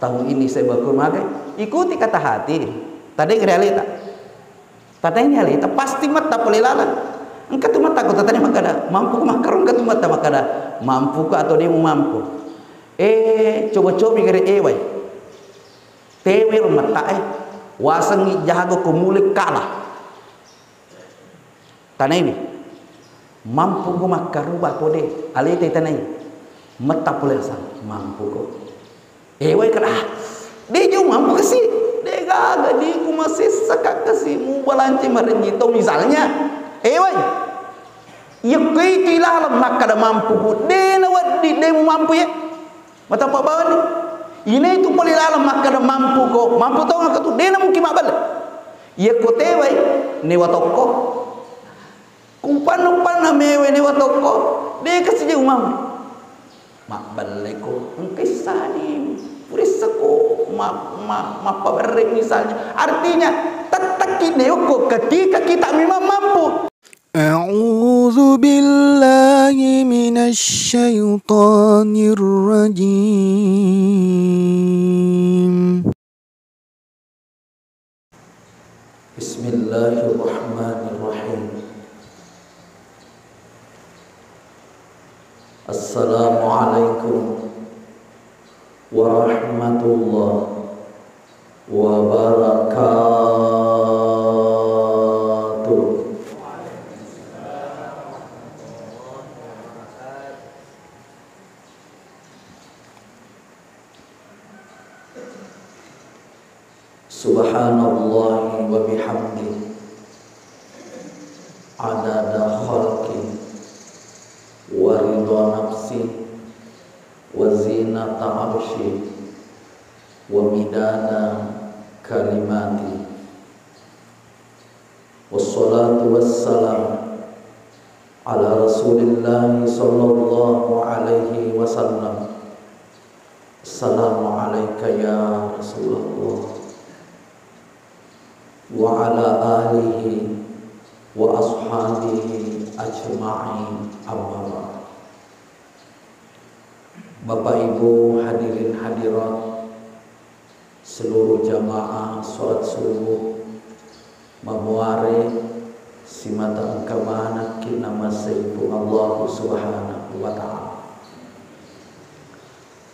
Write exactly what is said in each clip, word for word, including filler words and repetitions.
Tahun ini saya berkurma, ikuti kata hati. Tadeng ri aleta. Tadeng ri aleta, pasti metta pole laleng. Engka tu metta ko tatane makkada, mampu ko makkaro, engka tu metta makkada, mampu ko atau demu mampu. Eh, coba-coba gare ewai. Tewe ro metta e, wasengngi jago ko mule kala. Tanaiwi, mampuko makkaruba atau de? Aleta tanai. Metta pole asang, mampuko. Ewai kada, ah, de jo mampu kasi. De gaga diku masessa ka kasi, mubalance marenji to misalnya. Ewai. Iya koi tu ilaleng makkada mampuku, de na wedding de mu mampu ya. Matappa bawani. Inaitu pole laleng makkada mampuko, mampu tongeng ko tu, de na mungkin mabballe. Iya ko tewai, newa tokko. Kumpanna-umpanna mewe newa tokko, de kasi je umam. Mabballe ko, engka issani, purissa ko, ma-, ma-, mappaberre misalnya. Artinya, tettakki newa ko ketika kita memang mampu. أعوذ بالله من الشيطان الرجيم. بسم الله الرحمن الرحيم. السلام عليكم ورحمة الله وبركاته. سبحان الله وبحمده، عدد خلقه، ورضا نفسه، وزنة عرشه، ومداد كلماته. والصلاة والسلام على رسول الله صلى الله عليه وسلم. السلام عليك يا رسول الله، وعلى آله وأصحابه أجمعين، أما بعد. Bapak Ibu hadirin hadirat, seluruh jamaah sholat subuh, mamuare simata engka manekki namassai Puang Allah Subhanahu wa Ta'ala.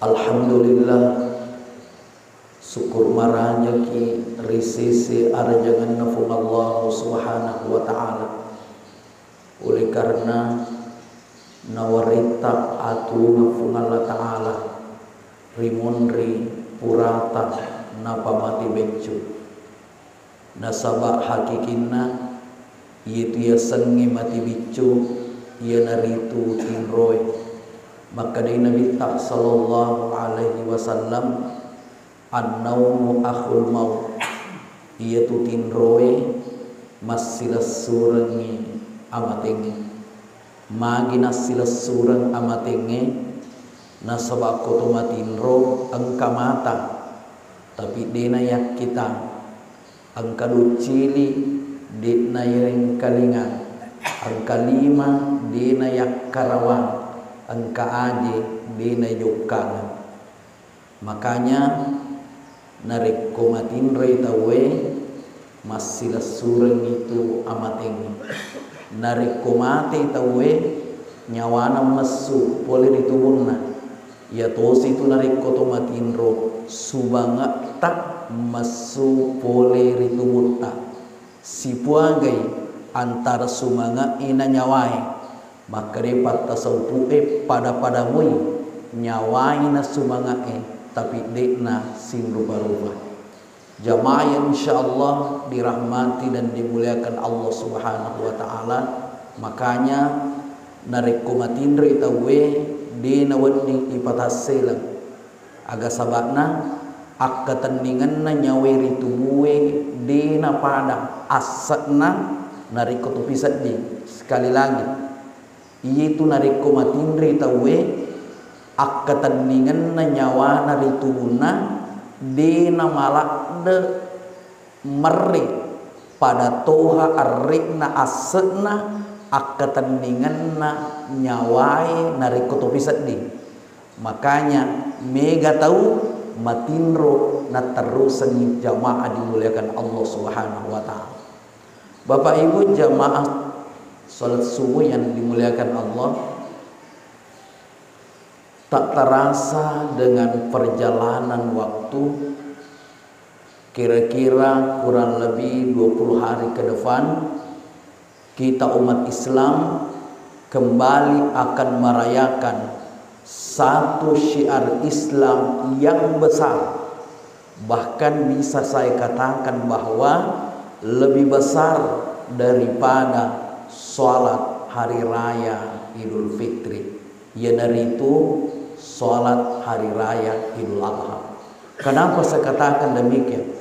Alhamdulillah, syukur marajaki ri sese arajangenna Puang Allah Subhanahu wa Ta'ala. Oleh karena nawaretta atungeng Puang Allah Ta'ala ri munri purata napamate beccu. Nasaba hakikinna, iyetu yasengnge mate biccu, iyanaritu tinroe. Makkedai Nabitta sallallahu alaihi wasallam, "An-naumu akhul maut." Iyatu tinroe massilessurengngi amatengnge. Magi nassilessureng amatengnge? Nasaba ko to matinro engka mata, tapi de nayakkita, engka doccili de nayengkalinga, engka lima de nayakkarawang, engka aje de najokkangeng. Makanya, narekko matinroi tauwe, massilessurengngi tu amatengnge. Narekko matei tauwe, nyawana messu pole ri tubunna. Iyatosi tu narekko to matinro, sumange'ta messu pole ri tubutta. Sipuagai antara sumange'e na nyawae. Makkedai pattasaupu'e, pada-pada mui nyawai na sumange'e, tapi de'na sinrupa-rupa. Jamaah yang insyaallah dirahmati dan dimuliakan Allah Subhanahu wa Ta'ala, makanya narekko matinroi tauwe, de nawedding ipatasseleng. Aga saba'na, akkatenningenna nyawae ri tubue de napada asse'na narekko topi sedding. Sekali lagi, iyetu narekko matinroi tauwe, akkatenningenna nyawana ri tubunna de namaladde merre pada toha arre'na asse'na akkatenningenna nyawae narekko topi sedding. Makanya, mega tau matinro naterrusengngi jamaah dimuliakan Allah Subhanahu wa Ta'ala. Bapak Ibu jamaah salat subuh yang dimuliakan Allah, tak terasa dengan perjalanan waktu, kira-kira kurang lebih dua puluh hari ke depan, kita umat Islam kembali akan merayakan satu syiar Islam yang besar. Bahkan bisa saya katakan bahwa lebih besar daripada salat hari raya Idul Fitri, iyanaritu salat hari raya Idul Adha. Kenapa saya katakan demikian?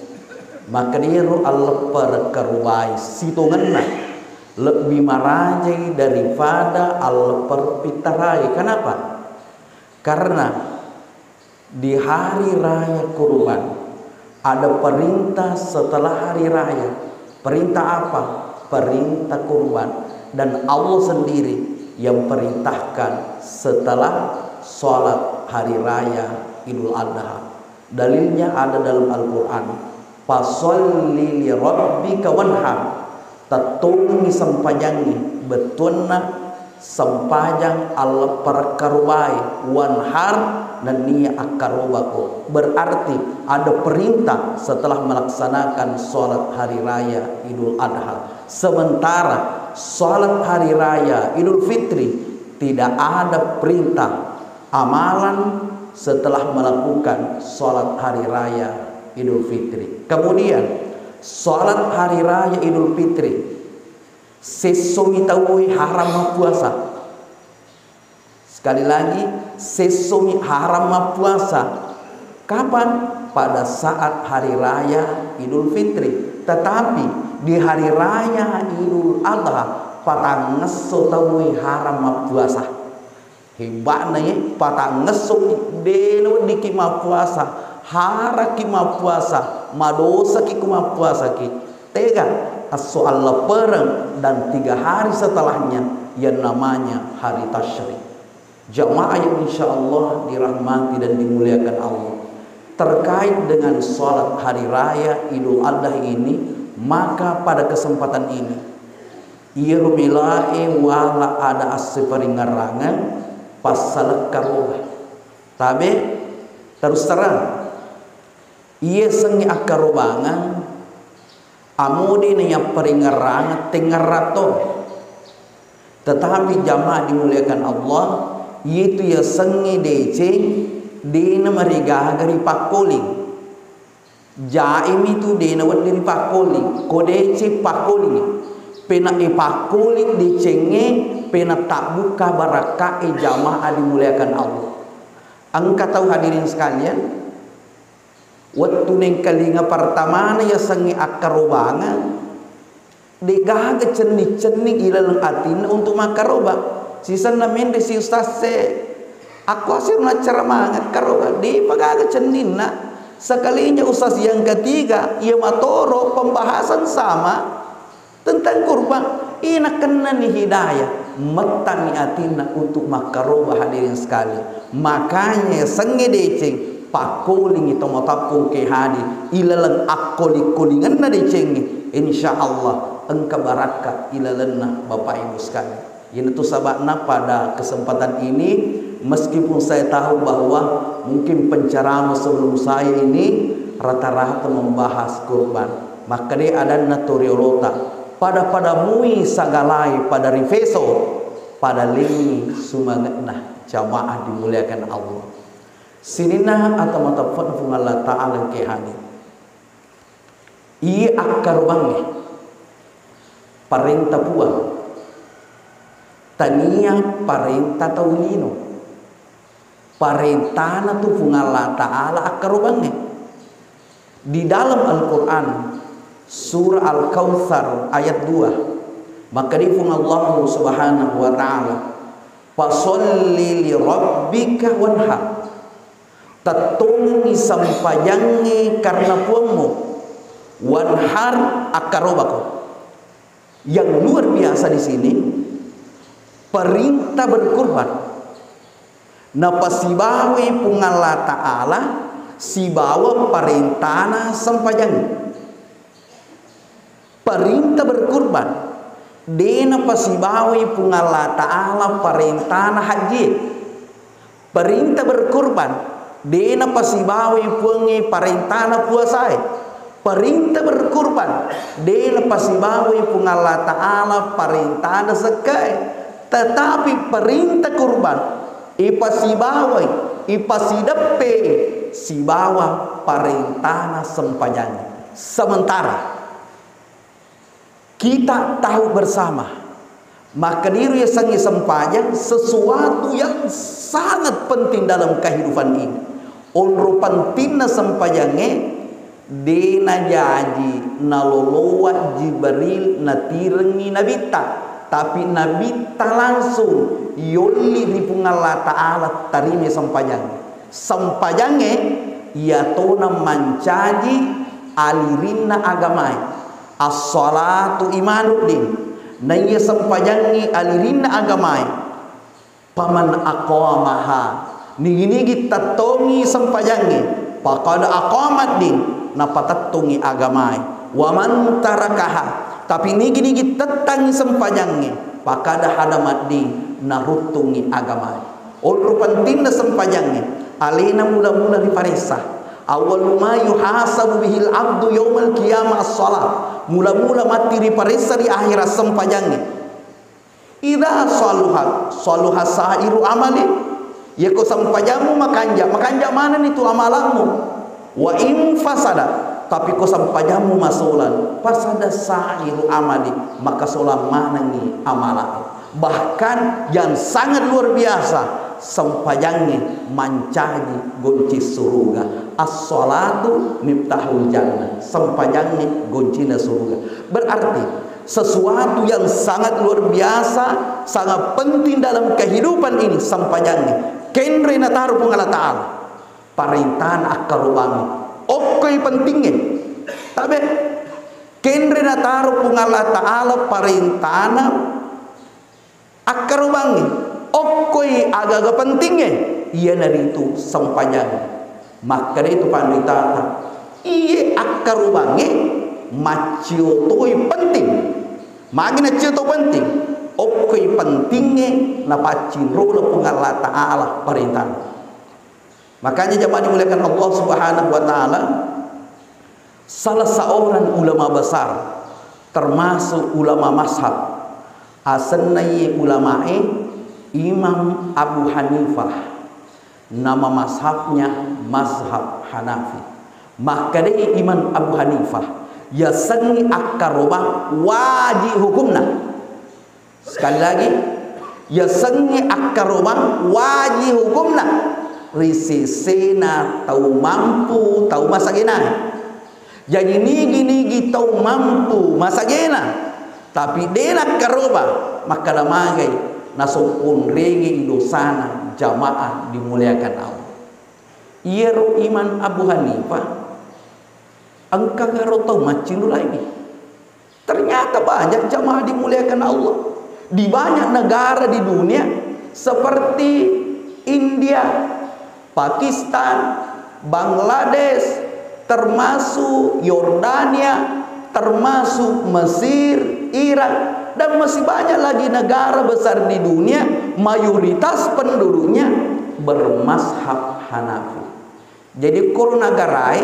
Makkediro alleppereng karubai sitongenna lebbi marajai daripada alleppereng pittarai. Kenapa? Karena di hari raya kurban ada perintah setelah hari raya. Perintah apa? Perintah kurban. Dan Allah sendiri yang perintahkan setelah salat hari raya Idul Adha. Dalilnya ada dalam Al-Quran. Fasalli li rabbika wanhar. Tettongi sempajangngi, bettuanna sempajang alleppereng karubai, wanhar, nennia akkarobako. Berarti ada perintah setelah melaksanakan salat hari raya Idul Adha. Sementara salat hari raya Idul Fitri tidak ada perintah amalan setelah melakukan salat hari raya Idul Fitri. Kemudian, salat hari raya Idul Fitri, sessomi tauwe haram mappuasa. Sekali lagi, sessomi haram mappuasa. Kapan? Pada saat hari raya Idul Fitri. Tetapi di hari raya Idul Adha, patangngesso tauwe haram mappuasa. Hebatna ye, patangngessoki, de naweddikki mappuasa, haraki mappuasa, madosaki ku mappuasaki. Tega, esso alleppereng dan tiga hari setelahnya yang namanya hari tasyrik. Jamaah yang insya Allah dirahmati dan dimuliakan Allah. Terkait dengan salat hari raya Idul Adha ini, maka pada kesempatan ini, iyaro melae wala ada assiparingngerangeng passalekkaroba. Tabe, terus terang, iya sengnge akkarobangeng, amode na yapparingngerangeng tengngerang to. Tetapi jamaah dimuliakan Allah, iyatu yasengnge deceng, dena marigaga ripakkoling. Jaimi tu dena wedding ripakkoling, ko deceng pakkoling. Pena ipakkoling decengnge, pena tabbukka barakkae jamaah dimuliakan Allah. Engka tau hadirin sekalian, wettu nengkalinga pertamana yasengnge akkarobangeng, degaga cenning-cenning ilaleng atinna untuk makkaroba. Sisenna menre si ustaz e, akkuasiro naccaramangeng akkaroba, depa gaga cenninna. Sekalinya ustaz yang ketiga, iya matoro pembahasan sama tentang kurban, inakennani hidayah, mettani atinna untuk makkaroba hadirin sekali. Makanya sengnge deceng, pakkolingi tomatoakkong ke hadir ilaleng akkoling-kolingenna decengnge. Insya Allah engka barakka ilalenna Bapak Ibu sekalian. Iyanatu sababna pada kesempatan ini, meskipun saya tahu bahwa mungkin penceramah sebelum saya ini rata-rata membahas kurban, makkeda adanna toriolota, pada-pada mui sagalai pada rifeso, pada lengngi sumange'na. Jamaah dimuliakan Allah. Sininna ata mateppe'na Puang Allah Ta'ala engke hadir. Iya akkarobangnge parenta Puang, tania parenta tau lino. Parentana tu Puang Allah Ta'ala akkarobangnge. Di dalam Al-Quran, surah Al-Kautsar ayat dua, makkeda Puang Allah Subhanahu wa Ta'ala, "Fasalli li rabbika wanhar." Tettongengi sempajangnge karena Puangmu. Wanhar, akkarobako. Yang luar biasa di sini, perintah berkurban. Napasibawai Puang Allah Ta'ala sibawa parentana sempajang. Perintah berkurban, de' napasibawai Puang Allah Ta'ala parentana hajjie. Perintah berkurban, de' napasibawai Puangnge parentana puasae. Perintah berkurban, de' napasibawai Puang Allah Ta'ala parentana sekkae. Tetapi perintah kurban, ipasibawai, ipasideppe'i sibawa parentana sempajang. Sementara kita tahu bersama, makkadiru yasengnge sempajang sesuatu yang sangat penting dalam kehidupan ini. Onro pentingna sempajangnge, de' najaji naloloa Jibril natirengngi Nabitta, tapi Nabitta langsung yolli ri Puang Allah Ta'ala tarimai sempajangnge. Sempajangnge iyatona mancaji alirinna agamae. As-salatu imanuddin. Naiya sempajangnge alirinna agamae. Faman aqamaha, nigi-nigi tettongi sempajangnge, faqad aqamaddin, napatettongi agamae. Wa man tarakaha, tapi nigi-nigi tettangngi sempajangnge, faqad hadamaddin, naruttungngi agamae. Onro pentingna sempajangnge, alena mula-mula riparessa. Awwalu ma yuhasabu bihil abdu yaumal qiyamah as-shalah. Mula-mula matti riparessa ri akhirat sempajangnge. Idza saluhat, saluha sa'iru amali. Yako sempajammu makanja, makanja manenni tu amalammu. Wa in fasada, tapi ko sempajammu masolang, fasada sa'iru amali, maka solang manengngi amalae. Bahkan yang sangat luar biasa, sempajangnge mancaji gonci suruga. As-salatu miftahul jannah. Sempajangnge goncina suruga. Berarti, sesuatu yang sangat luar biasa, sangat penting dalam kehidupan ini, sempajangnge. Kenre nataro Puang Allah Ta'ala, parentana akkarobangnge. Okkoi pentingnge. Tabe, kenre nataro Puang Allah Ta'ala, parentana akkarobangnge, okkoi aga-aga pentingnge, iyanaritu sempajang. Makkedai tu panritata, iye akkarobangnge maccio toi penting. Magi naccio to penting? Okkoi pentingnge napaccinrona Puang Allah Ta'ala parentana. Makanya jamaah dimuliakan Allah Subhanahu wa Ta'ala, salah seorang ulama besar, termasuk ulama mazhab, asenna iye ulamae Imam Abu Hanifah, nama mazhabnya mazhab Hanafi. Makkedai Imam Abu Hanifah, yasengnge akkarobang wajib hukumna. Sekali lagi, yasengnge akkarobang wajib hukumna ri sesena tau mampu, tau masagena. Jaji nigi-nigi tau mampu masagena, tapi de nakkaroba, makkeda magai nasopponrengeng dosana. Jamaah dimuliakan Allah. Iyaro Imam Abu Hanifah engkagaro tau maccinrolaiwi. Ternyata banyak jamaah dimuliakan Allah. Di banyak negara di dunia seperti India, Pakistan, Bangladesh, termasuk Yordania, termasuk Mesir, Irak, dan masih banyak lagi negara besar di dunia, mayoritas penduduknya bermazhab Hanafi. Jadi, koro nagarae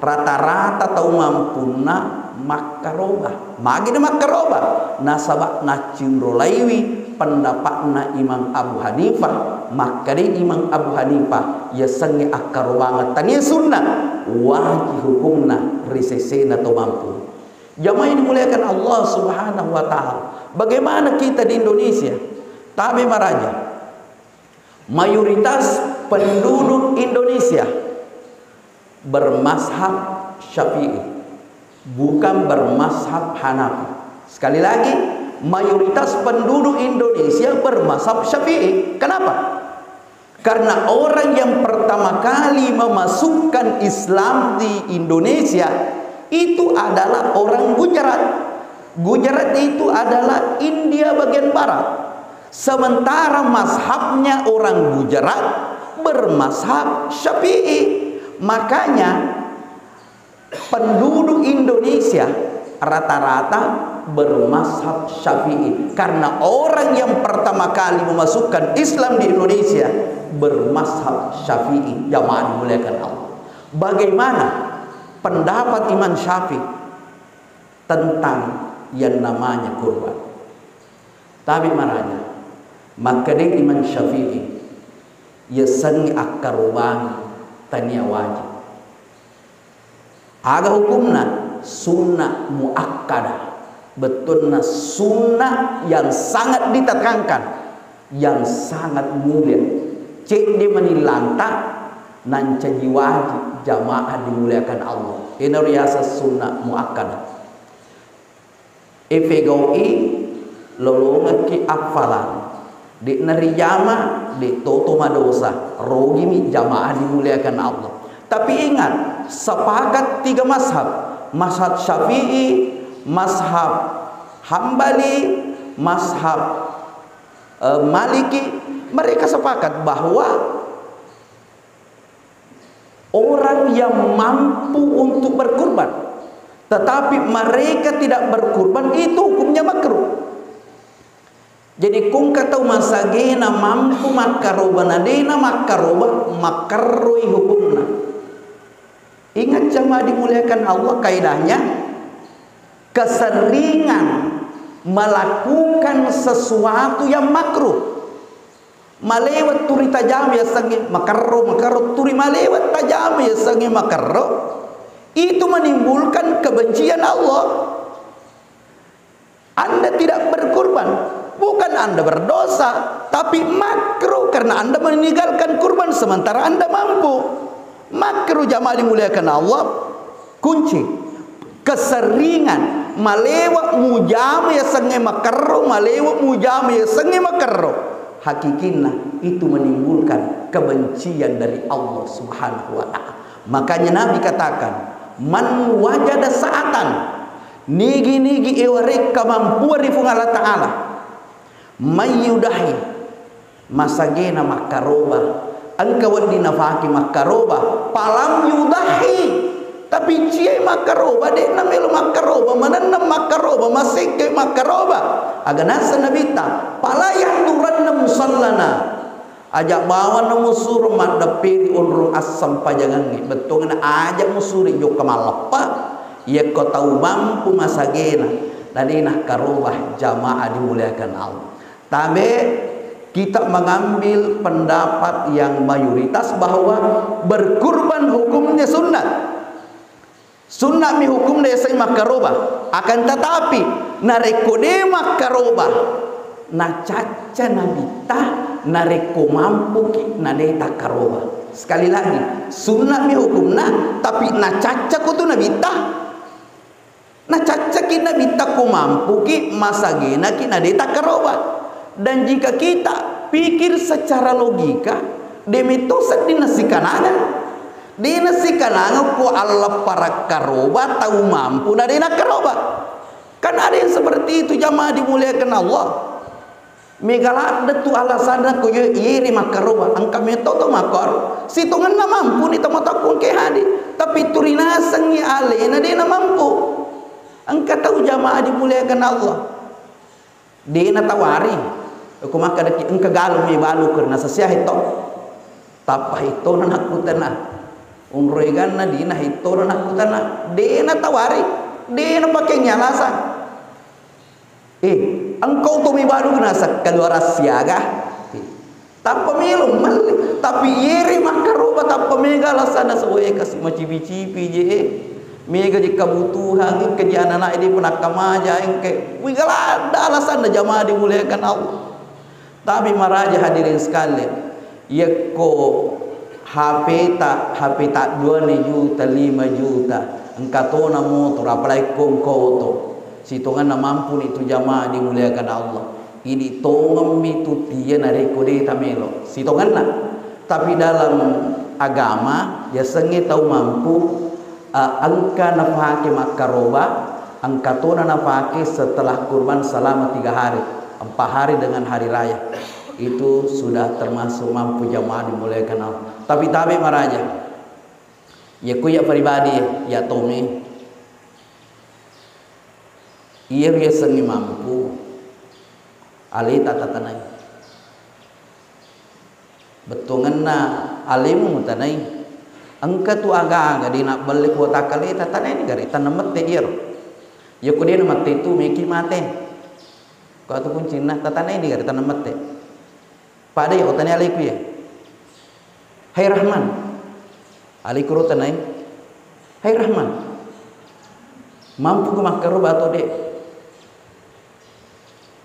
rata-rata tau mampunna makkaroba. Magi na makkaroba? Nasaba naccinrolaiwi pendapatna Imam Abu Hanifah. Makkedai Imam Abu Hanifah, yasengnge akkarobangeng tania sunna, wajib hukumna ri sesena tau mampu. Jamaah yang dimuliakan Allah Subhanahu wa Ta'ala, bagaimana kita di Indonesia? Tabe maraja. Mayoritas penduduk Indonesia bermazhab Syafi'i, bukan bermazhab Hanafi. Sekali lagi, mayoritas penduduk Indonesia bermazhab Syafi'i. Kenapa? Karena orang yang pertama kali memasukkan Islam di Indonesia itu adalah orang Gujarat. Gujarat itu adalah India bagian barat. Sementara mazhabnya orang Gujarat bermazhab Syafi'i. Makanya penduduk Indonesia rata-rata bermazhab Syafi'i, karena orang yang pertama kali memasukkan Islam di Indonesia bermazhab Syafi'i. Jamaah dimuliakan Allah, bagaimana pendapat Imam Syafi'i tentang yang namanya kurban? Tabe maraja, makkeda Imam Syafi'i, yasengnge akkarobangi tania wajib. Aga hukumna? Sunnah muakkadah. Bettuanna sunnah yang sangat ditekankan, yang sangat mulia. Cedde manillanta nancaji wajib, jamaah dimuliakan Allah. Ina riaseng sunnah muakkadah. Epegau'i lolongekki affalang. De'na rijama, de' toto madosa. Rogimi, jamaah dimuliakan Allah. Tapi ingat, sepakat tiga mazhab. Mazhab Syafi'i, mazhab Hambali, mazhab, eh, Maliki. Mereka sepakat bahwa orang yang mampu untuk berkurban, tetapi mereka tidak berkurban, itu hukumnya makruh. Jadi, kungka tau masagena mampu makkaroba, na dena makkaroba, makerroi hukumna. Ingat, jamaah dimuliakan Allah, kaidahnya, keseringan melakukan sesuatu yang makruh. Malewat turi tajama yasengnge makerro, makerro, turi malewat tajama yasengnge makerro, itu menimbulkan kebencian Allah. Anda tidak berkurban, bukan Anda berdosa, tapi makruh karena Anda meninggalkan kurban sementara Anda mampu. Makruh, jamaah dimuliakan Allah. Kunci, keseringan malewa mujama yasengnge makerro, malewa mujama yasengnge makerro. Hakikinna itu menimbulkan kebencian dari Allah Subhanahu wa Ta'ala. Makanya Nabi katakan, "Man wajada sa'atan," nigi-nigi ewarekka mampuwa ri Puang Allah Ta'ala, mayyudahi, masagena makkaroba, engka wedding nafake makkaroba, palam yudahi, tapi ciai makkaroba, de'na melo makkaroba, manenneng makkaroba, masekke makkaroba. Aga naseng Nabitta, "Fala yahduranna musallana." Aja bawanna musuro maddepperi onrong assempajangengnge, bettuanna aja musuri jokka malleppa. Yekko tau mampu masagena, na de'na karoba, jamaah dimuliakan Allah. Tabe, kita mengambil pendapat yang mayoritas bahwa berkurban hukumnya sunnah. Sunnah mi hukumna yasengnge makkaroba. Akan tetapi, narekko de makkaroba, nacacca Nabitta, narekko mampuki na de takkaroba. Sekali lagi, sunnah mi hukumna, tapi nacacca ko tu Nabitta. Nacaccaki Nabitta ko mampuki, masagenaki na de takkaroba. Dan jika kita pikir secara logika, de metto sedding nasikanangeng. De nasikanangeng ko alleppara karoba tau mampu na de nakkaroba. Kan ada yang seperti itu, jamaah dimuliakan Allah. Mega ladde tu alasanna ko ye-, yeri makkaroba, engka metto to makkaro. Sitongenna mampuni tomatoakku engka hadir, tapi turi nasengngi alena de namampu. Engka tau, jamaah dimuliakan Allah, de natawari. Ko makkadaki engka galung mebalu kerna sesiahe to. Tappa hitona nakkutana. Unroiganna dina hitona nakkutana. De natawari. De napakengngi alasan. Eh, engkau to mebalu naseng keluaran siaga. Tappa melo melli, tapi yeri makkaroba tappa mega alasanna, soe kasi macipi-cipi je, eh. Mega je kebutuhan, engka je anak-anak de pernah kamaja, engka. Wih, gala ada alasanna, jamaah dimuliakan Allah. Tapi maraja hadirin sekalian, yekko H P ta, H P ta dua juta, lima juta, engka tona motor, apalagi ko engka oto. Sitongenna mampuni tu, jamaah dimuliakan Allah. Idi tongemmi tu tia narekko de tamelo. Sitongenna. Tapi dalam agama, yasengnge tau mampu, eh, engka nafake makkaroba, engka tona nafake setelah kurban selama tiga hari, empat hari dengan hari raya. Itu sudah termasuk mampu, jamaah dimuliakan Allah. Tapi tabe maraja. Iya ku iya pribadi, iya tomi. Iya riasengngi mampu, aleta tatanai. Bettuangenna alemu mutanai. Engka tu aga-aga de' nabbelle kuota kaleta, tanai ni gare tanna mette iyaro. Iya ku de' namette tu meki mate. Ko atu kuncinna, tatanai ni gare tanna mette. Pada iya utanai aleku iya. Hai Rahman. Aleku ro tanai. Hai Rahman. Mampu ko makkaroba atau de'?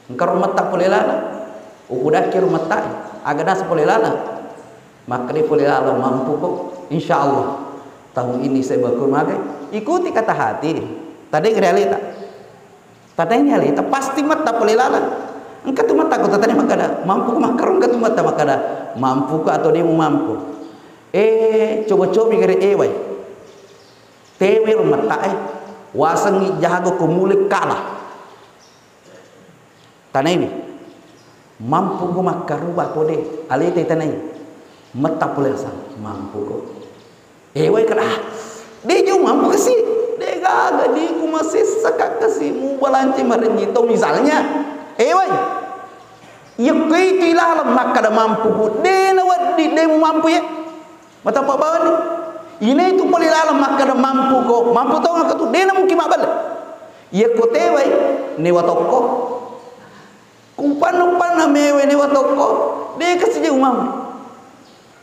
Engka ro metta pole lala. Ukudakki ro metta. Aga nasa pole lala. Makkeda pole lala mampu ko. Insya Allah. Tahun ini saya berkurma magai. Ikuti kata hati. Tadeng realita. Tadeng realita. Pasti metta pole lala. Engka tu metta ko tatanya makkeda. Mampu ko makkaro, engka tu metta makkeda. Mampu ko atau de' mu mampu. Eh, coba-coba gare ewai. Tewe ro metta e. Wasengngi jago ko mule kalah. Tanaiwi, mampu ko makkaroba ko de', aleta tanai. Metta pole asang, mampu ko. Eh, wai kada, ah, de' jo mampu kasi. De' gaga di ku masessa ka kasi mu balanci marenyi to misalnya. Eh, wai. Iya ko itu ilaleng makkada mampu ko. De' na wedding, de' mu mampu ya. Matappa bawani. Ina itu pole laleng makkada mampu ko, mampu tongeng ko tu, de' na mungkin mabballe. Iya ko tewai, newa tokko. Kumpanna-umpanna mewe newa tokko, de' kasi je umam.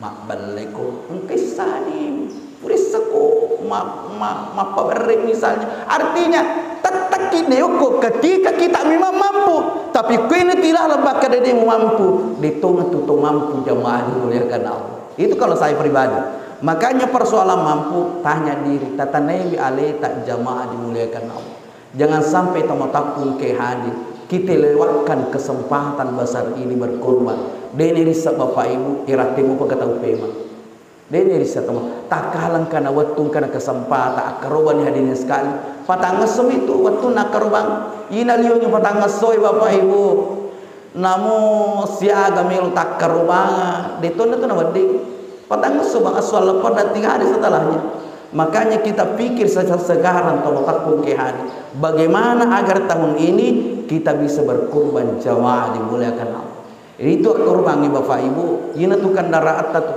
Mabballe ko, engka issani, purissa ko, ma-, ma-, mappaberre misalnya. Artinya, tettekki newa ko ketika kita memang mampu, tapi ko ina tilaleng makkada de' mu mampu, de' tongeng tu to mampu jamaah dimuliakan Allah. Itu kalau saya pribadi. Makanya persoalan mampu, tanya diri, tatanaiwi aleta jamaah dimuliakan Allah. Jangan sampai tomatoakku engka hadir, kita lewatkan kesempatan besar ini berkorban. De' ni rissa Bapak Ibu, irattemu pekatau pema. De' ni rissa toma, takkalengka na wettu engka na kesempatan, akkarobani hadirin sekali. Patangngesso mi tu wettunna akkarobang. Ina liongi patangngesso e Bapak Ibu. Namo siaga melo takkarobanga, de' tonna tu nawedding. Patangngesso bang, assual leppa dan tiga hari setelahnya. Makanya kita pikir secara sekarang, tomatoakku engka hadir. Bagaimana agar tahun ini kita bisa berkurban jamaah dimuliakan Allah. Itu akkarobang Bapak Ibu, ina tu kendaraan ta tu.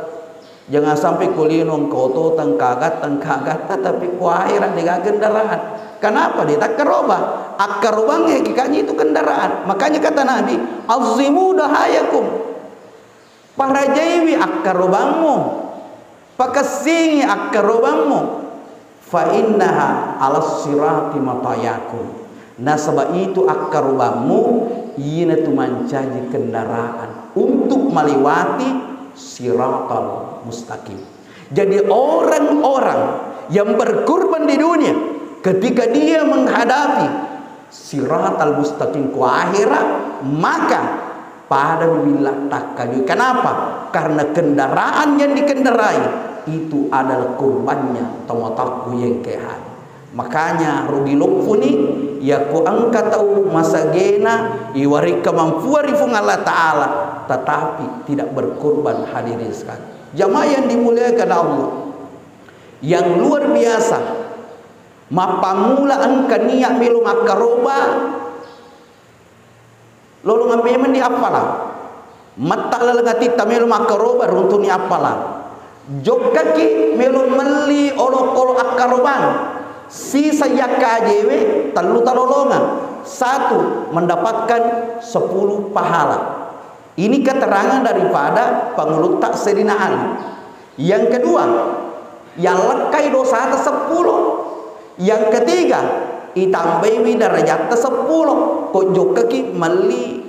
Jangan sampai ko lino engka otota, engka agatta, engka agatta, tapi ko ahera de' gaga kendaraan. Kenapa de' takkaroba? Akkarobang hakikatnya itu kendaraan. Makanya kata Nabi, "Azzimu dahayakum." Parajaiwi akkarobammu. Pakessingi akkarobammu. Fa innaha alas sirati matayakum. Nasaba itu akkarobammu, ina tu mancaji kendaraan untuk melewati siratal mustaqim. Jadi orang-orang yang berkurban di dunia, ketika dia menghadapi siratal mustaqim ku akhirat, maka pada bilang takkajui. Kenapa? Karena kendaraan yang dikendarai itu adalah kurbannya tomatoakku engka hadir. Makanya rugi loppuni, yakko engka tau masagena iwarekka mampua ri Puang Allah Ta'ala, tetapi tidak berkurban hadirin sekalian. Jamaah yang dimuliakan Allah, yang luar biasa, mappammula engka niat melo makkaroba, lolongeng memeng ni appalang. Metta laleng atitta melo makkaroba, runtu'ni appalang. Jokkaki melo melli olokolo akkarobang. Sisa yakkajewe tellu talolongeng. Satu, mendapatkan sepuluh pahala. Ini keterangan daripada pangulutta Sayyidina Ali. Yang kedua, yallekkai dosata seppulo. Yang ketiga, itambaiwi darajatta seppulo. Ko jokkaki melli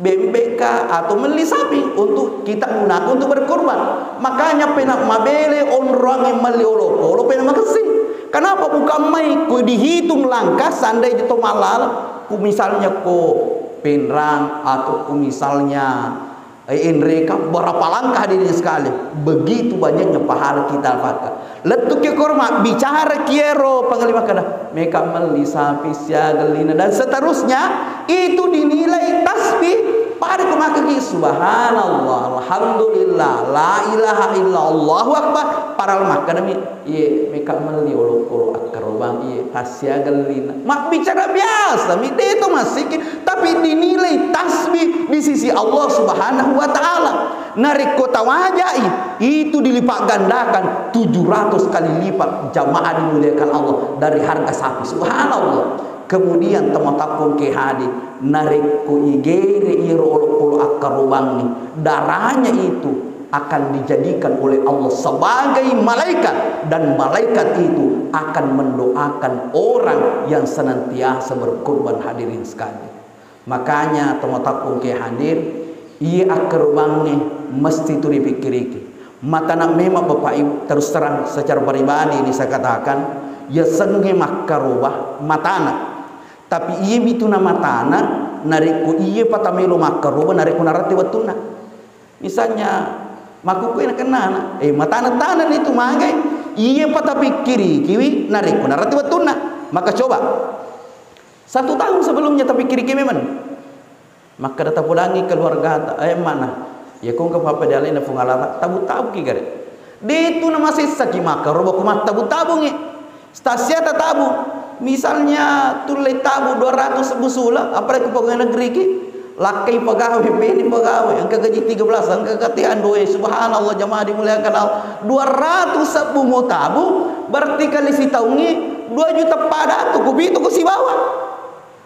bembekka atau melli sapi untuk kita gunakan untuk berkurban. Makanya pena mabele onroangnge melli olokolo pena makessing. Kenapa bukan mai ku dihitung langkah seandainya to mallaleng, ku misalnya ko Pinrang atau ku misalnya Eh, enreka berapa langkah hadirin sekali? Begitu banyaknya pahala kita dapatkan. Lettuki korma, bicara kiero panglima kada, meka melli sapi siaga lina dan seterusnya, itu dinilai tasbih Pada ko makkaki, "Subhanallah, alhamdulillah, la ilaha illallah, Allahu akbar." Padahal makkedami, "Iye, meka melli olokolo akkarobang, iye, tassiaga lina." Mabbicara biasa mi, de to massiki, tapi dinilai tasbih di sisi Allah Subhanahu wa Ta'ala. Narekko tawajai, itu dilipat gandakan tujuh ratus kali lipat, jamaah dimuliakan Allah, dari harga sapi. Subhanallah. Kemudian, tomatoakku engkae hadir, narekko igere iyaro olokolo akkarobangnge, darahnya itu akan dijadikan oleh Allah sebagai malaikat, dan malaikat itu akan mendoakan orang yang senantiasa berkorban, hadirin sekalian. Makanya, tomatoakku engkae hadir, iye akkarobangnge mesti tu ripikkiriki. Matana memang, Bapak Ibu, terus terang secara pribadi ini saya katakan, yasengnge makkaroba matana. Tapi iye mitu na matana, narekko iye pa tamelo makkaroba, narekko naratti wettunna. Misalnya, makkukue nakennana, eh, matana-tana ni tu magai, iye pa tapikkirikiwi, narekko naratti wettunna. Maka coba, satu tahun sebelumnya tapikkiriki memang. Makkeda tapodangi keluargata, eh, mana? Ya kong ke papa dialena Puang Allah, tabu-tabuki gare. De tu namasessaki makkaroba ko mattabu-tabungi. Stasia tatabu. Misalnya tulle tabu dua ratus sebbu sula, apalagi pegawai negeri ki, lakkai pegawai, bene pegawai, engka gaji tiga belas, engka katian doe, subhanallah, jamaah dimuliakan Allah. Dua ratus sebbu mo tabu, berarti kali sitaungi dua juta pada tu, kupitu ku sibawa.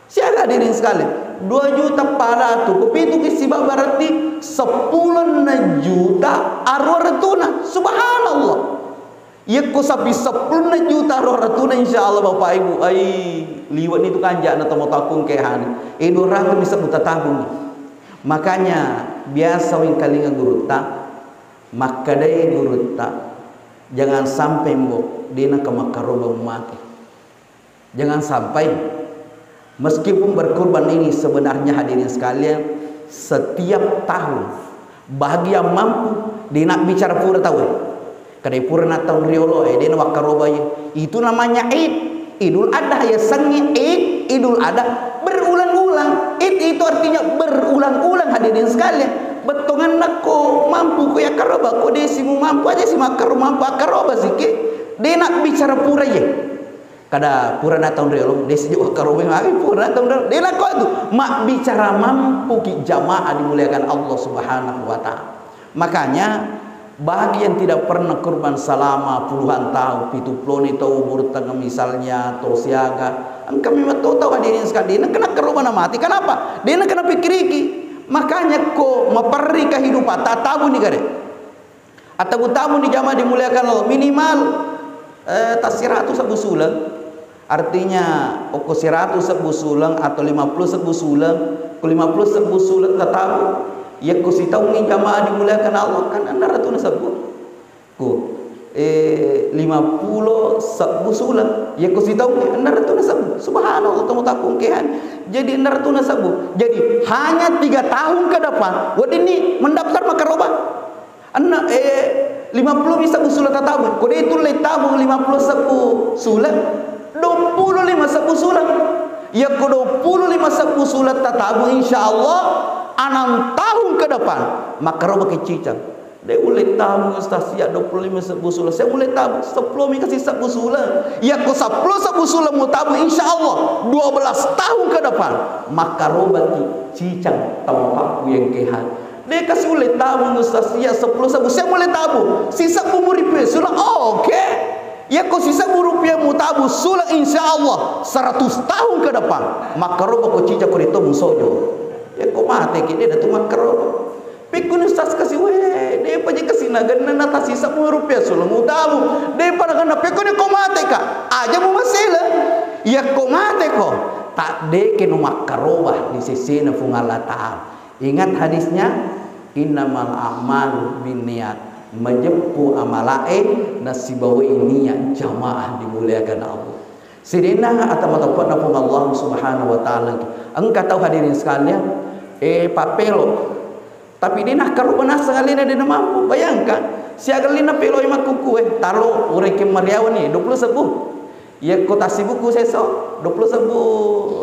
Siaga, hadirin sekalian, dua juta pada tu, kupitu ki sibawa, berarti seppulo juta aruwa ratuna. Subhanallah. Yakko sapi seppulo juta aruwa ratuna, insya Allah, Bapak Ibu, ai, liwani tu kanjana tomatoakku engkae hadir. Eh, dua ratus bisa ku tatabungi. Makanya, biasa wengkalinga gurutta, makkedai gurutta, "Jangan sampai, Mbok, dena ka makkaroba mate." Jangan sampai, meskipun berkurban ini sebenarnya, hadirin sekalian, setiap tahun, bagi yang mampu, dena bicara pura tauwe. Kadai pura na taung riolo, eh, dena wakkaroba ye. Itu namanya Id. Idul Adha, yasengnge Id, Idul Adha, berulang-ulang. Id itu artinya berulang-ulang, hadirin sekalian. Bettonganna ko mampu ko yakkaroba, ko desi mu mampu, aja si makkaro mampu akkaroba siki. Dena bicara pura ye. Kada purana taung riolo, desi jo wakkaroba magi purana taung riolo. Dena ko tu, mabbicara mampuki, jamaah dimuliakan Allah Subhanahu wa Ta'ala. Makanya, bagi yang tidak pernah kurban selama puluhan tahun, pitu puloni tau umur tengah misalnya, to siaga, engka memang to tau, hadirin sekalian, dena kena karoba na mati. Kenapa? Dena kena pikiriki. Makanya ko maperri kehidupan, tatabuni gare. Attabu-tabu ni jamaah dimuliakan Allah, minimal, eh, tassiratu sebbu suleng. Artinya, okko siratu sebbu suleng atau lima puluh sebbu suleng, ko lima puluh sebbu suleng tatabu, yakko sitaungi jamaah dimuliakan Allah, kan enneng ratuna sebbu. Ko, eh, lima puluh sebbu suleng, yakko sitaungi enneng ratuna sebbu. Subhanallah, tomatoakku engkae hadir. Jadi enneng ratuna sebbu. Jadi hanya tiga tahun ke depan, weddinni mendaftar makkaroba. Enneng, eh, lima puluh mi sebbu suleng tatabu. Ko de tulle tabu lima puluh sebbu suleng, dua puluh lima sebbu suleng. Yakko dua puluh lima sebbu suleng tatabu, insya Allah, enam tahun ke depan, makkaroba ki cicang. De ulle tabu, Ustaz, sia dua puluh lima sebbu suleng. Saya ulle tabu, seppulo mi kasi sebbu suleng. Yakko seppulo sebbu suleng mu tabu, insya Allah, dua belas tahun ke depan, makkaroba ki cicang tomatoakku engkae hadir. De kasi ulle tabu, Ustaz, sia seppulo sebbu, sia mulle tabu sisebbu mu rupiah suleng, oke. Yakko sisebbu rupiah mu tabu suleng, insya Allah, seratus tahun ke depan, makkaroba ko cicang ko rito musojo. Yakko mate ki, de tu makkaroba. Pekkuni, Ustaz, kasi, we, de pa je kasi nagenna na tasisebbu rupiah suleng mu tabu. De pa nagenna, pekkuni ko mate ka, aja mu masela. Yakko mate ko, tak de ke nu makkaroba di sesena Puang Allah Ta'ala. Ingat hadisnya, "Innamal a'malu binniyat." Majeppu amalae nasibawai niat, jamaah dimuliakan Allah. Sininna ata mateppe'na Puang Allah Subhanahu wa Ta'ala. Engka tau, hadirin sekalian, eh, pappelo. Tapi de nakkaroba naseng alena, de namampu. Bayangkan, siaga alena peloi makkukue, talo urekeng mariawa ni, dua puluh sebbu. Yakko tassibuku sesso, dua puluh sebbu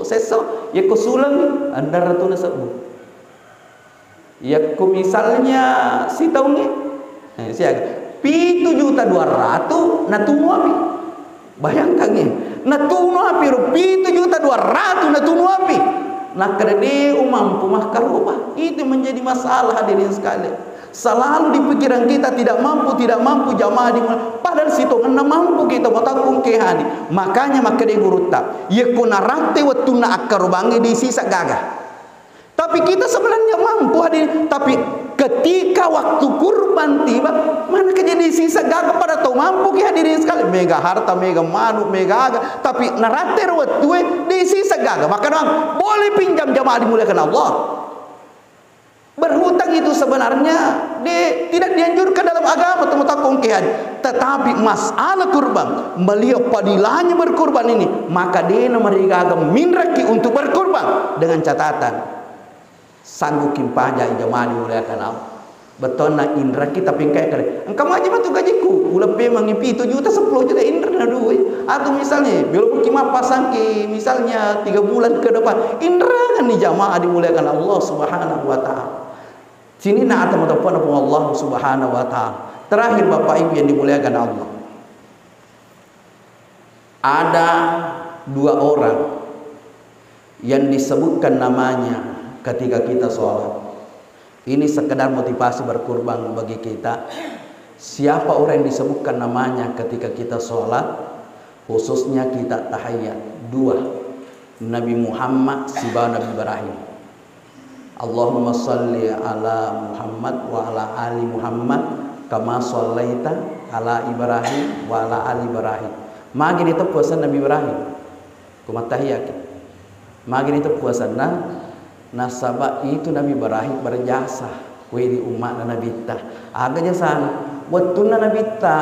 sesso. Yakko suleng, enneng ratuna sebbu. Yakko misalnya sitaungnge, eh, siaga, pitu juta dua ratu natunu api. Bayangkangnge, natunu api ro pitu juta dua ratu natunu api. Nakkeda de umampu makkaroba. Itu menjadi masalah, hadirin sekalian. Selalu di pikiran kita tidak mampu, tidak mampu, jamaah di, padahal sitongenna mampu kita matakkung ke hadi. Makanya makkeda gurutta, yakko naratte wettunna akkarobangnge de sisa gaga. Tapi kita sebenarnya mampu, hadirin. Tapi ketika waktu kurban tiba, mana kejadian sisa gaga pada tau mampu ki, hadirin sekali. Mega harta, mega manu, mega aga. Tapi naratte ro wettue, de sisa gaga. Maka doang, boleh pinjam, jamaah dimuliakan Allah. Berhutang itu sebenarnya di, tidak dianjurkan dalam agama, temu takung ki hadi. Tetapi masalah kurban, melihat fadilahnya berkurban ini, maka dena marigaga minraki untuk berkurban dengan catatan sanggup kimpajai, jamaah dimuliakan Allah. Betonna inraki tapi engka kale. Engka maja matu gajiku, uleppemangi pitu juta, sepuluh juta inrana duwe. Atau misalnya, belum ki mappasangki misalnya tiga bulan ke depan, inrangani, jamaah dimuliakan Allah Subhanahu wa taala. Sininna ata mateppe'na Puang Allah Subhanahu wa taala. Terakhir, Bapak Ibu yang dimuliakan Allah. Ada dua orang yang disebutkan namanya ketika kita sholat. Ini sekedar motivasi berkurban bagi kita. Siapa orang yang disebutkan namanya ketika kita sholat, khususnya kita tahiyat? Dua, Nabi Muhammad sibawa Nabi Ibrahim. Allahumma salli ala Muhammad wa ala ali Muhammad kama sallaita ala Ibrahim wa ala ali Ibrahim. Magi diteppu asenna Nabi Ibrahim? Ku mattahiyaki. Magi diteppu asenna? Nasaba itu Nabi Ibrahim berjasa ku idi umma'na Nabitta. Aga jasana? Wettunna Nabitta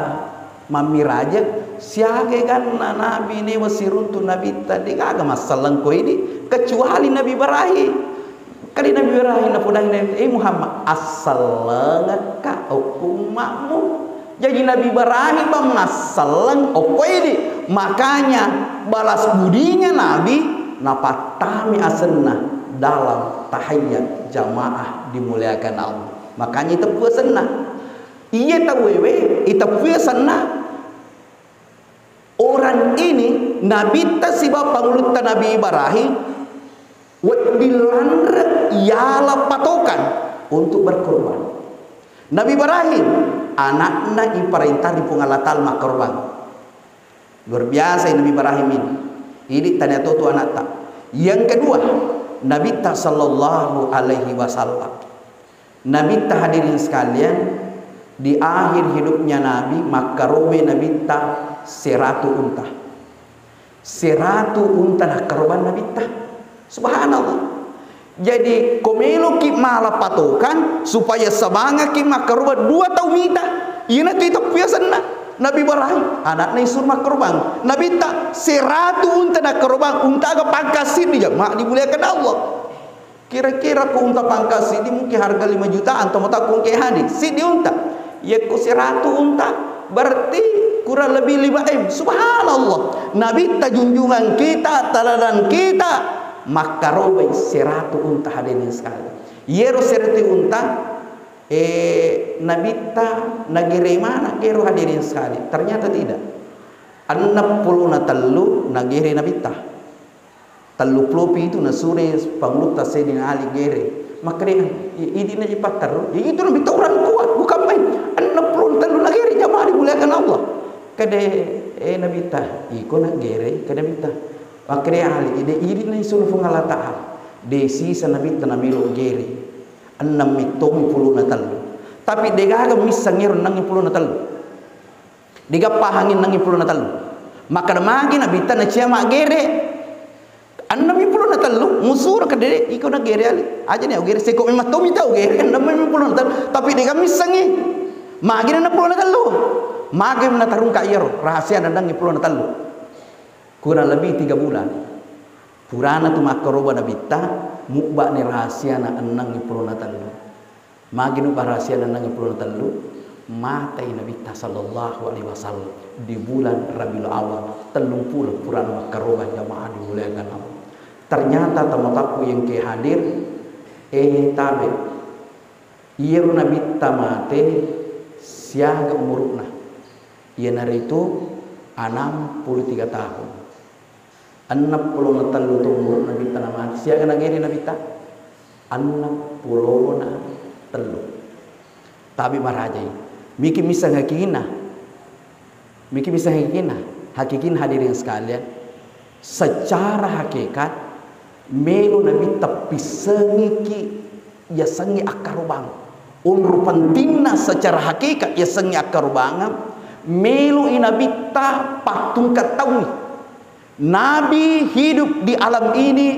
mammirajeng, siaga ganna Nabi newa siruntu Nabitta, degaga masselleng ko idi kecuali Nabi Ibrahim. Kali Nabi Ibrahim napodangi Nabi, "Eh Muhammad, assellengekka okko umma'mu." Jaji Nabi Ibrahim bang masselleng okko idi. Makanya balas budinya Nabi, napattami asenna dalam tahiyat, jamaah dimuliakan Allah. Makanya iteppu asenna. Iya tauwewe, iteppu asenna. Orang ini, Nabitta sibawa pangulutta Nabi Ibrahim, wedding lanre yala patokan untuk berkorban. Nabi Ibrahim, anakna iparentah ri Puang Allah Taala makkorban. Luar biasa Nabi Ibrahim ini. Ini tania totu anakta. Yang kedua, Nabitta sallallahu alaihi wasallam. Nabitta, hadirin sekalian, di akhir hidupnya Nabi, makkarobai Nabitta seratu unta. Seratu unta nakkaroba Nabitta. Subhanallah. Jadi, ko meloki mala patokan supaya semangatki makkaroba dua tau mita. Iyanatu iteppu asenna Nabi Ibrahim, anakna isuru makkorobang. Nabitta seratu unta nakkorobang, unta aga pangka siddi, jamaah dimuliakan Allah. Kira-kira ko unta pangka siddi mungkin harga lima jutaan, to matakkung ke hadi, siddi unta. Yekko seratu unta, berarti kurang lebih lima M. Subhanallah. Nabitta junjungan kita, teladan kita, makkarobai seratu unta, hadirin sekali. Yero seratu unta, eh, Nabitta nagere mana kero, hadirin sekali? Ternyata tidak. Enneng pulona tellu nagere Nabitta. Telluppulo pitu nasure pangulutta Sayyidina Ali gere. Makkedai, "I-, idi naji patterru." Ya, itu Nabitta orang kuat, bukan main. Enneng pulona tellu nagere, jamaah dimuliakan Allah. Kede, eh, Nabitta, iko nagere, kede Nabitta. Makkedai Ali, ide idi naisulu Puang Allah Ta'ala. De sisa Nabitta namelo gere. Enneng mettomi pulona tellu. Tapi degaga misseng ero enneng pulona tellu. Degaga pahangi enneng pulona tellu. Makkeda magi Nabitta nacia maggere. Enneng pulona tellu, musuro kedede, iko nagere Ali. Aja ni gere, seko memang tomi tau gere, enneng pulona tellu. Tapi degaga missengi. Magi enneng pulona tellu. Magi natarungka iyaro, rahasia enneng pulona tellu. Kurang lebih tiga bulan. Purana tu makkaroba Nabitta, mubba ni rahasiana enneng pulona tellu. Magi nubba rahasiana enneng pulona tellu, matai Nabitta sallallahu alaihi wasallam di bulan Rabiul Awal, tellung pulo purana makkaroba, jamaah dimuliakan Allah. Ternyata tamu-tamu yang ke hadir, eh, tabe. Iyaro Nabitta mate siaga umuru'na? Iyanaritu enam puluh tiga tahun. Enneng pulona tellu taung umuru'na Nabitta namate. Siaga nagere Nabitta? Enneng pulona tellu. Tabe marajai. Miki misseng hakikinna. Miki misseng hakikinna. Hakikinna, hadirin sekalian, secara hakikat, melo Nabitta pissengiki yasengnge akkarobang. Onro pentingna secara hakikat yasengnge akkarobangeng, meloi Nabitta pattungka taungngi. Nabi hidup di alam ini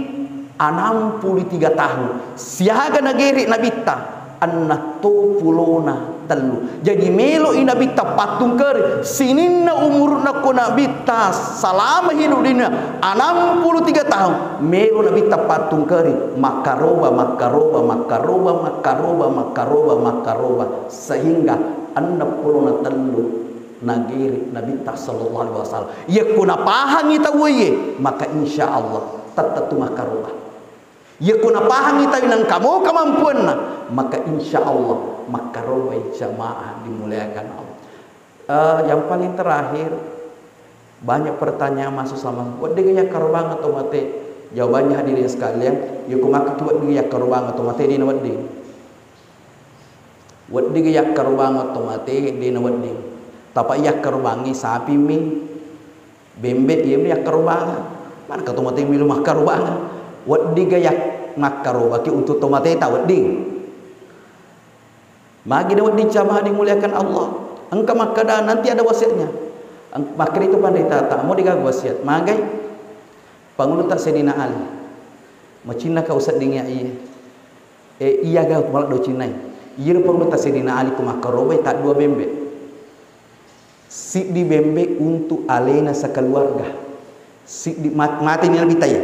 enam puluh tiga tahun. Siaga nagere Nabitta? Enneng to pulona tellu. Jadi, meloi Nabitta pattungkeri sininna umuru'na ko Nabitta salama hidup di dunia, enam puluh tiga tahun. Melo Nabitta pattungkeri, makkaroba, makkaroba, makkaroba, makkaroba, makkaroba, makkaroba, sehingga enneng pulona tellu nagere Nabitta sallallahu alaihi wasallam. Yakko napahangi tauwe, maka insya Allah tette tu makkaroba. Yakko napahangi tauwe nengka mo kemampuanna, maka insya Allah makkarobai, jamaah dimuliakan Allah. Eh, yang paling terakhir, banyak pertanyaan masuk sama, wedding yakkarobang atau mate? Jawabannya, hadirin sekalian, yakko makkaki wedding yakkarobang atau mate, dena wedding. Wedding yakkarobang atau mate, dena wedding. Tapa yakkarobangi sapimi, bembe, iyami yakkarobang. Mana ka to mate milu makkarobang? Wedding yak makkarobaki untuk to mateta, wedding. Magi na wedding, jamaah dimuliakan Allah. Engka makkada nanti ada wasiatnya. Eng-, makkeda itu pandita ta, mau digaga wasiat. Magai Pangulutta Sayyidina Ali. Macinna kau sedding ya iya. Eh, iya ga maladdo cinnai. Iyaro Pangulutta Sayyidina Ali ko makkarobai ta dua bembe. Siddi bembe untuk alena sekeluarga. Siddi mat-, mateni Nabitta iya.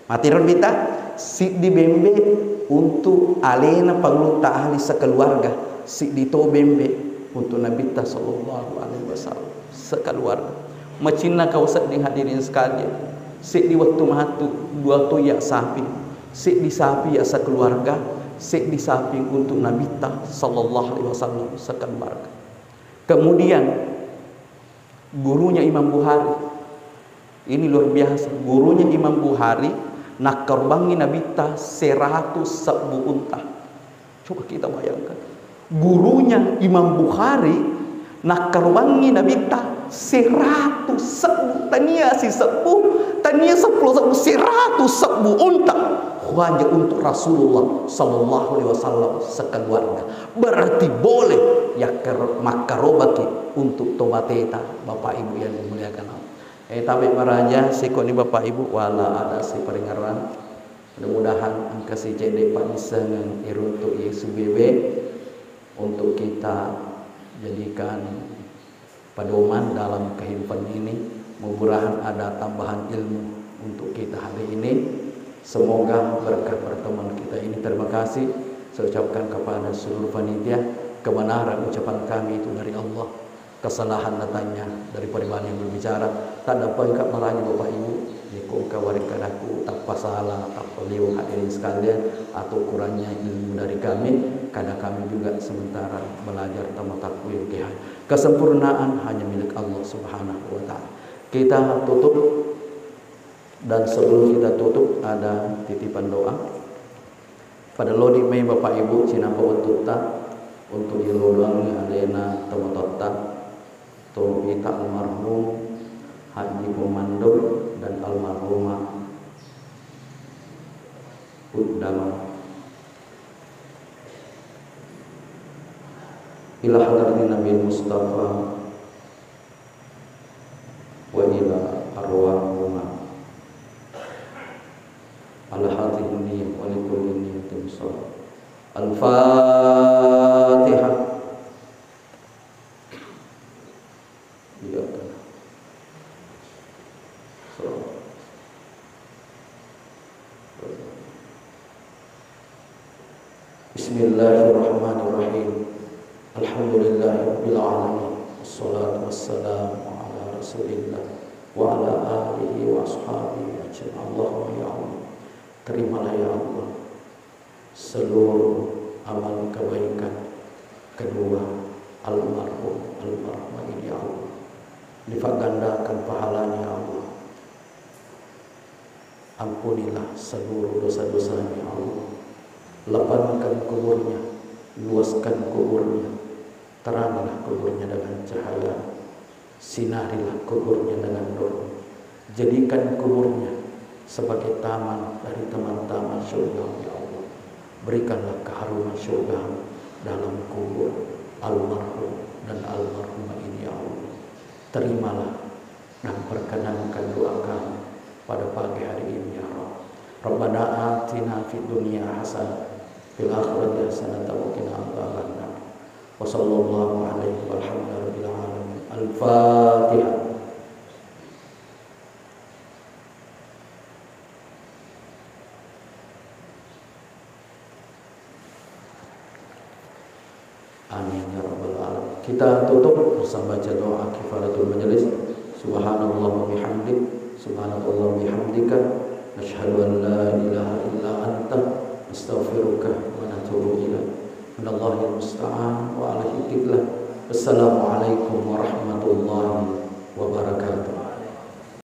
Mateni Nabitta, siddi bembe untuk alena Pangulutta Ali sekeluarga. Siddi to bembe untuk Nabitta sallallahu alaihi wasallam sekeluarga. Macinna kau sedding, hadirin sekalian. Siddi wettu matu, dua to iya sapi. Siddi sapi iya sekeluarga, siddi sapi untuk Nabitta sallallahu alaihi wasallam sekeluarga. Kemudian, gurunya Imam Bukhari. Ini luar biasa. Gurunya Imam Bukhari nakkarubangi Nabitta seratus sebbu unta. Coba kita bayangkan. Gurunya Imam Bukhari nakkarubangi Nabitta seratus sebbu, tania sisebbu, tania seppulo sebbu, seratus sebbu unta. Hanya untuk Rasulullah sallallahu alaihi wasallam sekeluarga. Berarti boleh yakkar-, makkarobaki untuk tomateta, Bapak Ibu yang dimuliakan Allah. Eh, tabe maraja, sikoni Bapak Ibu, wala ada si paringerang. Mudah-mudahan engka si cedde pamissengeng iruntuk Yesu bebe untuk kita jadikan pedoman dalam kehidupan ini. Mudah-mudahan ada tambahan ilmu untuk kita hari ini. Semoga berkah pertemuan kita ini. Terima kasih saya ucapkan kepada seluruh panitia. Kebenaran ucapan kami itu dari Allah. Kesalahan datangnya dari pribadi yang berbicara. Taddampengka maraja Bapak Ibu, yekko engka warekkadaku tappa sala, tappa liweng, hadirin sekalian, atau kurangnya ilmu dari kami, karena kami juga sementara belajar tamatakku yang kehai. Kesempurnaan hanya milik Allah Subhanahu wa Ta'ala. Kita tutup, dan sebelum kita tutup, ada titipan doa. Pada lodi mai Bapak Ibu cinampa wettutta untuk ilodoangi alena tomatoatta, tomapita almarhum Haji Komando dan almarhumah Uddama. Ila hadratin Nabi Mustafa wa ila arwahuma. Ala hadhihi niyyah wa li kulli niyyatin shalah. Al-Fatihah. Iya. So. Bismillahirrahmanirrahim. Alhamdulillahirabbil alamin. Wassalatu wassalamu ala Rasulillah wa ala alihi wa ashabihi ajmain. Allahumma ya Allah, terimalah ya Allah seluruh amal kebaikan kedua almarhum, almarhumah ini, ya Allah. Lipatgandakan pahalanya, ya Allah. Ampunilah seluruh dosa-dosanya, ya Allah. Lapangkan kuburnya, luaskan kuburnya, terangilah kuburnya dengan cahaya, sinarilah kuburnya dengan nur. Jadikan kuburnya sebagai taman dari taman-taman surga, ya Allah. Berikanlah keharuman surga dalam kubur almarhum dan almarhumah ini, ya Allah. Terimalah dan perkenankan doa kami pada pagi hari ini, ya Rabb. Rabbana atina fid dunya hasanah, fil akhirati hasanah, wa qina adzabannar. Wa sallallahu alaihi walhamdulillahi rabbil alamin. Al-Fatihah. Amin ya rabbal alamin. Kita tutup bersama baca doa kifaratul majelis. Subhanallah wa bihamdik, subhanakallah wa bihamdika, nasyhadu an la ilaha illa anta, nastaghfiruka wa natubu ilaik. Minallahil musta'an wa alaihi tiklah. Assalamualaikum warahmatullahi wabarakatuh.